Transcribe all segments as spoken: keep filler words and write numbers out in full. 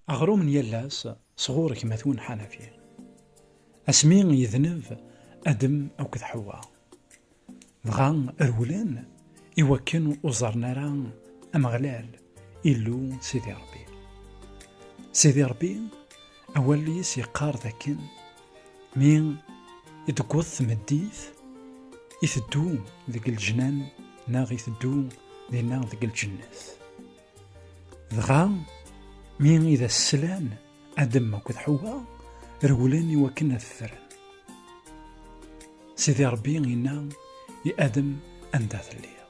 Aɣrum n yal ass sɣur gma-twen Ḥanafi. Asmi yedneb Adem akked Ḥewwa, dɣa rewlen i wakken ur ẓerren ara Ameɣlal, Illu Sidi Ṛebbi. Sidi Ṛebbi, awal-is yeqqar dakken mi i d-tewweḍ tmeddit, iteddu deg leǧnan neɣ iteddu dinna deg lǧennet. Dɣa mi i d as-slan Adem akked Ḥewwa, rewlen i wakken ad ffren. Sidi Ṛebbi yenna i Adem: "Anda telliḍ?"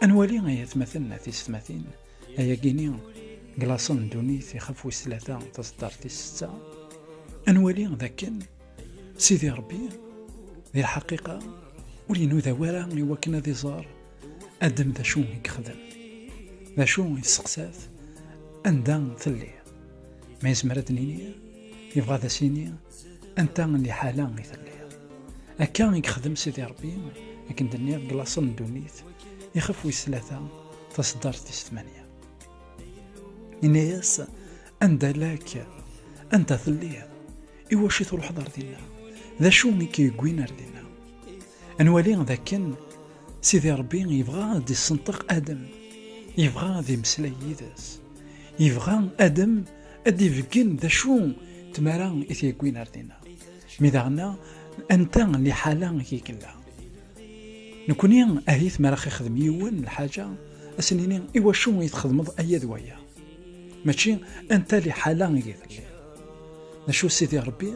Ad nwali, ay atmaten, a tisetmatin, ayagini deg laṣel n ddunit, ixef wis tlata, taṣeddart tis setta. Ad nwali dakken Sidi Ṛebbi, di lḥaqiqa, ur inuda wara i wakken ad iẓer Adem d acu i yexdem, d acu i tesseqsat, anda telliḍ. Ma yezmer ad d-nini, yebɣa ad as-yini anta liḥala i telliḍ. Akka i yexdem Sidi Ṛebbi, akken d-nniɣ, deg laṣel n ddunit, ixef wis tlata, taṣeddart tis tmanya. Yenna-yas: "Anda lak? Anda telliḍ? Iwacu i truḥeḍ ar dinna? D acu i k-yewwin ar dinna?" Ad nwali dakken Sidi Ṛebbi yebɣa ad d-issenṭeq Adem, yebɣa ad imeslay yid-s, yebɣa Adem ad d-ibeggen d acu tmara i t-yewwin ar dinna. Mi daɣen, anta liḥala i yella? Nekni, ahit, mi ara ɣ-ixdem yiwen lḥaǧa, ad s-nini: "Iwacu i txedmeḍ aya d waya?" Mačči anta liḥala i telliḍ. D acu, Sidi Ṛebbi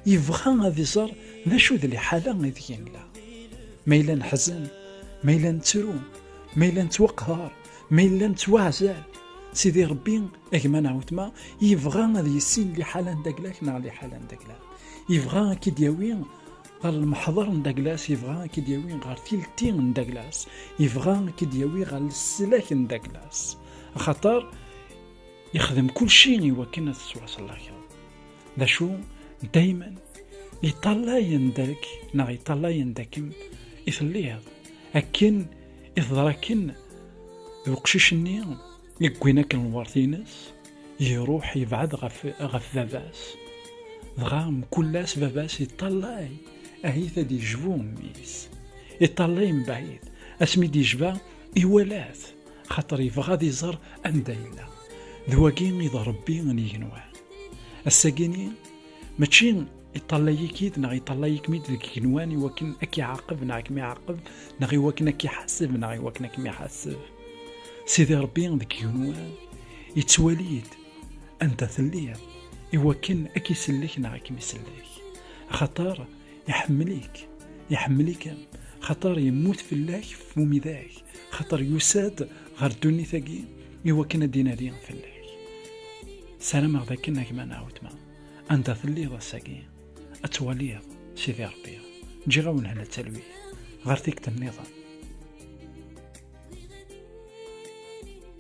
yebɣa ad iẓer d acu d liḥala i deg nella. Ma yella neḥzen, ma yella nettru, ma yella nettwaqhar, ma yella nettwaɛzel, Sidi Ṛebbi, a gma neɣ weltma, yebɣa ad yissin liḥala n dagla-k neɣ liḥala n dagla. Yebɣa ad k-id-yawi ɣer lmeḥḍer n dagla-s, yebɣa ad k-id-yawi ɣer tilti n dagla-s, yebɣa ad k-id-yawi ɣer leslak n dagla-s. Axaṭer yexdem kulci i wakken ad tettwaṣellakeḍ. D acu, daymen yeṭṭalay anda-k neɣ yeṭṭalay anda-kem i telliḍ, akken i teḍra akken d uqcic-nni i yewwin akken lweṛt-ines, iruḥ yebɛed ɣef, ɣef baba-s. Dɣa mkul ass baba-s yeṭṭalay, ahit ad yejbu mmi-s. Yeṭṭalay mebɛid, asmi d-yejba iwala-t, xaṭer yebɣa ad iẓer anda yella. D wagi i d Ṛebbi n yigenwan. Ass-agini, mačči iṭalay-ik-id neɣ iṭalay-ikem-id deg igenwan i wakken ad k-iɛaqeb neɣ ad kem-iɛaqeb, neɣ i wakken ad k-iḥaseb neɣ i wakken ad kem-iḥaseb. Sidi Ṛebbi deg igenwan yettwali-d anda telliḍ i wakken ad k-isellek neɣ ad kem-isellek. Axaṭer iḥemmel-ik, iḥemmel-ikem, xaṭer yemmut fell-ak f umidag, xaṭer yusa-d ɣer ddunit-agi i wakken ad d-inadi fell-ak. Ssarameɣ d akken, a gma neɣ a weltma, anda telliḍ ass-agi, ad twaliḍ Sidi Ṛebbi. Ǧǧiɣ-awen hla talwit ɣer tikkelt nniḍen.